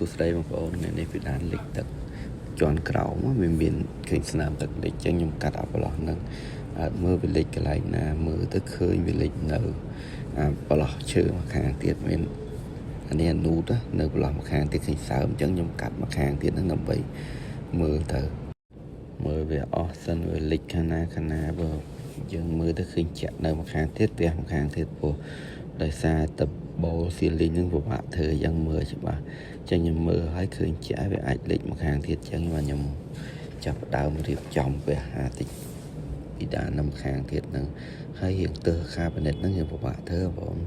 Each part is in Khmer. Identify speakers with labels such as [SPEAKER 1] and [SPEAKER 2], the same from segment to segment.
[SPEAKER 1] សួស្តីបងប្អូនថ្ងៃនេះពីដានលិចទឹកជាន់ក្រោមវាមានឃើញស្នាមទឹកលិចចឹងខ្ញុំកាត់អាប្រឡោះហ្នឹងអត់មើលវាលិចកន្លែងណាមើលទៅឃើញវាលិចនៅអាប្រឡោះឈើមកខាងទៀតមានអានេះអានូតនៅប្រឡោះមកខាងទៀតឃើញសើមអញ្ចឹងខ្ញុំកាត់មកខាងទៀតហ្នឹងដើម្បីមើលទៅមើលវាអស់សិនវាលិចខាងណាខាងណាបើយើងមើលទៅឃើញចាក់នៅមកខាងទៀតផ្ទះមកខាងទៀតព្រោះដោយសារតបូល ceiling ហ្នឹងពិបាកធ្វើយ៉ាងមើលច្បាស់ចឹងខ្ញុំមើលហើយឃើញចាក់វាអាចលិចមកខាងទៀតចឹងបាទខ្ញុំចាប់ផ្ដើមរៀបចំវះអាតិចពីដាននៅខាងទៀតហ្នឹងហើយរៀងទើសខាពិនិត្យហ្នឹងយើងពិបាកធ្វើបងប្អូន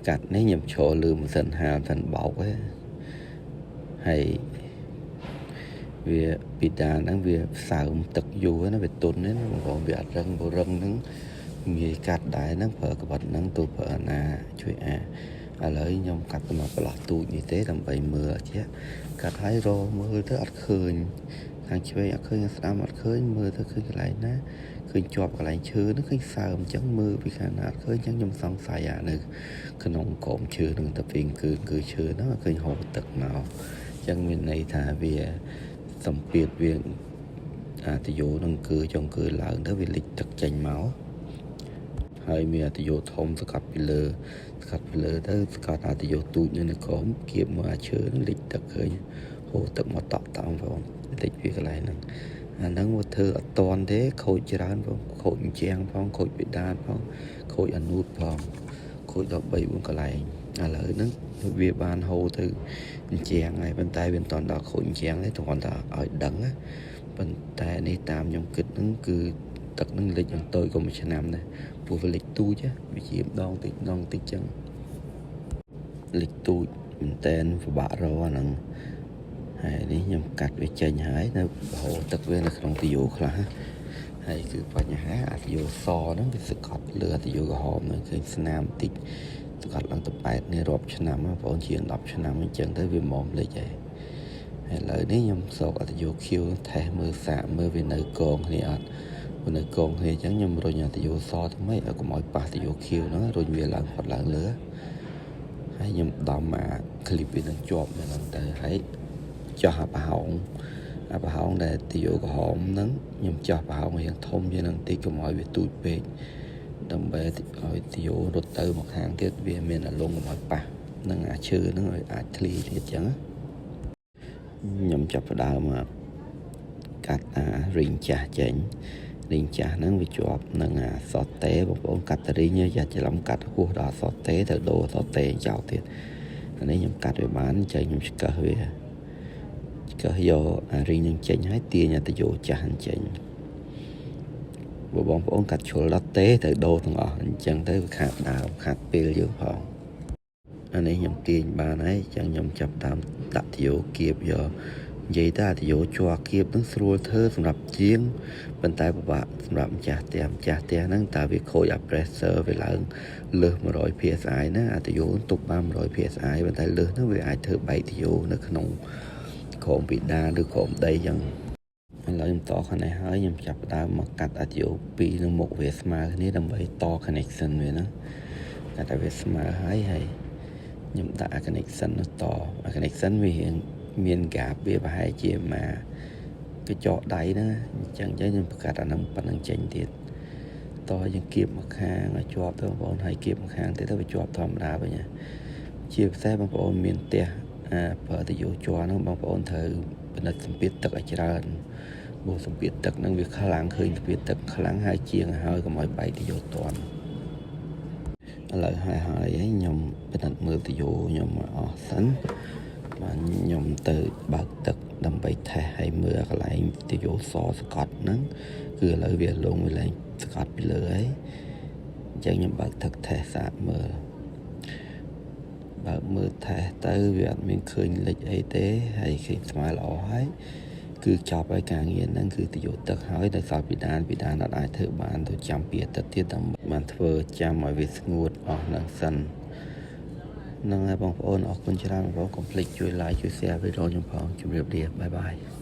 [SPEAKER 1] កាត់នេះខ្ញុំឈរលើម៉ាស៊ីនហាលម៉ាស៊ីនបោកឯងហើយវាពីដានហ្នឹងវាសើមទឹកយូរណាវាទុនណាបងប្អូនវាអត់រឹងបើរឹងហ្នឹងងាយកាត់ដែរហ្នឹងប្រើក្បិតហ្នឹងទូប្រើអាណាជួយអាឥឡូវខ្ញុំកាត់ទៅមកប្រឡោះទូចនេះទេដើម្បីមើលជាកាត់ហើយរមើលទៅអត់ឃើញខាងឆ្វេងអត់ឃើញខាងស្ដាំអត់ឃើញមើលទៅឃើញកន្លែងណាឃើញជាប់កន្លែងឈើហ្នឹងឃើញសើមអញ្ចឹងមើលពីខាងណាអត់ឃើញអញ្ចឹងខ្ញុំសង្ស័យអានៅក្នុងក្រោមឈើហ្នឹងទៅពេលគឺឈើហ្នឹងឃើញហូរទឹកមកអញ្ចឹងមានន័យថាវាសម្ពាធវាអាតយោនឹងគឺចុងគឺឡើងទៅវាលិចទឹកចេញមកហើយមានអាតយោធំសកាត់ពីលើសកាត់ពីលើទៅសកាត់អាតយោទូចនៅក្រោមគៀបមកអាឈើនឹងលិចទឹកឃើញហូរទឹកមកតក់តោងបងលិចវាកន្លែងហ្នឹងអាហ្នឹងមកធ្វើអត់តន់ទេខូចច្រើនបងខូចអញ្ជាងផងខូចបេដានផងខូចអានូតផងខូចដល់3 4កន្លែងឥឡូវហ្នឹងវាបានហូរទៅអញ្ជាងហើយប៉ុន្តែវាមិនតាន់ដល់ខូចអញ្ជាងទេគ្រាន់តែឲ្យដឹងណាប៉ុន្តែនេះតាមខ្ញុំគិតហ្នឹងគឺទឹកហ្នឹងលិចយ៉ាងតូចក៏មួយឆ្នាំដែរព្រោះវាលិចទូចវាជាម្ដងតិចម្ដងតិចចឹងលិចទូចមែនតែនពិបាករកអាហ្នឹងហើយនេះខ្ញុំកាត់វាចេញហើយនៅហូរទឹកវានៅក្នុងទីយោខ្លះហើយគឺបញ្ហាអាទយោសហ្នឹងវាសកត់លើអាទយោក្រហមហ្នឹងឃើញស្នាមតិចសកត់ឡើងទៅប៉ែតនេះរាប់ឆ្នាំបងប្អូនជាង10ឆ្នាំអញ្ចឹងទៅវាមុំលិចហើយឥឡូវនេះខ្ញុំសោកអតយោខៀវថេសមើលសាកមើលវានៅកងគ្នាអត់វានៅកងគ្នាអញ្ចឹងខ្ញុំរុញអតយោសថ្មីឲ្យកុំឲ្យប៉ះតយោខៀវហ្នឹងរុញវាឡើងផុតឡើងលើហើយខ្ញុំដំអាคลิปវានឹងជាប់នៅហ្នឹងទៅហើយចោះអាប្រហោងអាប្រហោងដែលតយោក្រហមហ្នឹងខ្ញុំចោះប្រហោងរៀងធំជាងហ្នឹងតិចកុំឲ្យវាទូចពេកដើម្បីឲ្យតយោរត់ទៅមកខាងទៀតវាមានអាលងកុំឲ្យប៉ះនឹងអាឈើហ្នឹងឲ្យអាចធ្លាយទៀតអញ្ចឹងខ្ញុំចាប់ផ្ដើមកាត់អារីងចាស់ចេញរីងចាស់ហ្នឹងវាជាប់នឹងអាសតេបងប្អូនកាត់តរីងយ៉ាច្រឡំកាត់ហួសដល់សតេទៅដូរសតេចោលទៀតអានេះខ្ញុំកាត់វាបានចេញខ្ញុំឆ្កឹះវាឆ្កឹះយកអារីងនឹងចេញហើយទាញអាតយោចាស់ចេញបើបងប្អូនកាត់ជ្រុលដល់ទេទៅដូរទាំងអស់អញ្ចឹងទៅវាខាតដើមខាតពេលយើងផងអានេះខ្ញុំទាញបានហើយអញ្ចឹងខ្ញុំចាប់ដើមដាក់ទយោគៀបយកនិយាយទៅអាទយោជ័រគៀបនឹងស្រួលធ្វើសម្រាប់ជាងប៉ុន្តែពិបាកសម្រាប់ម្ចាស់ផ្ទះម្ចាស់ផ្ទះហ្នឹងតើវាខូចអា pressure វាឡើងលើស100 PSI ណាអាទយោទប់បាន100 PSI ប៉ុន្តែលើសហ្នឹងវាអាចធ្វើបែកទយោនៅក្នុងក្រោមពីដាឬក្រោមដីចឹងឥឡូវខ្ញុំតខាងនេះហើយខ្ញុំចាប់ផ្ដើមមកកាត់អាទយោពីរនឹងមុខវាស្មើគ្នាដើម្បីត connection វាណាកាត់ឲ្យវាស្មើហើយហើយខ្ញុំដាក់អា connection នោះតអា connection វារៀងមាន gap វាប្រហែលជាមួយកញ្ចក់ដៃហ្នឹងអញ្ចឹងខ្ញុំបង្កាត់អាហ្នឹងប៉ុណ្្នឹងចេញទៀតតយើងគៀបមកខាងឲ្យជាប់ទៅបងប្អូនហើយគៀបមកខាងទៀតទៅវាជាប់ធម្មតាវិញជាពិសេសបងប្អូនមានផ្ទះអាប្រើតយោជ័រហ្នឹងបងប្អូនត្រូវពិនិត្យសម្ពាធទឹកឲ្យច្រើនព្រោះសម្ពាធទឹកហ្នឹងវាខ្លាំងឃើញសម្ពាធទឹកខ្លាំងហើយជាងហើយកុំឲ្យបែកតយោតន់ឥឡូវហើយហើយខ្ញុំពិនិត្យមើលតយោខ្ញុំអស់សិនបាទខ្ញុំទៅបើកទឹកដើម្បីតេស្តឲ្យមើលកន្លែងតយោសសកត់ហ្នឹងគឺឥឡូវវាលងវាឡើងសកត់ពីលើហើយអញ្ចឹងខ្ញុំបើកទឹកតេស្តសាកមើលបើកមើលតេស្តទៅវាអត់មានឃើញលិចអីទេហើយឃើញស្មើល្អហើយគឺចប់ហើយការងារហ្នឹងគឺទៅយកទឹកហើយដោយសារពីដានពីដានអត់អាចធ្វើបានទៅចាំពីអាទិត្យទៀតដើម្បីបានធ្វើចាំឲ្យវាស្ងួតអស់នឹងសិនហ្នឹងហើយបងប្អូនអរគុណច្រើនបងប្អូនកុំភ្លេចជួយ like ជួយ share វីដេអូខ្ញុំផងជម្រាបលា bye bye.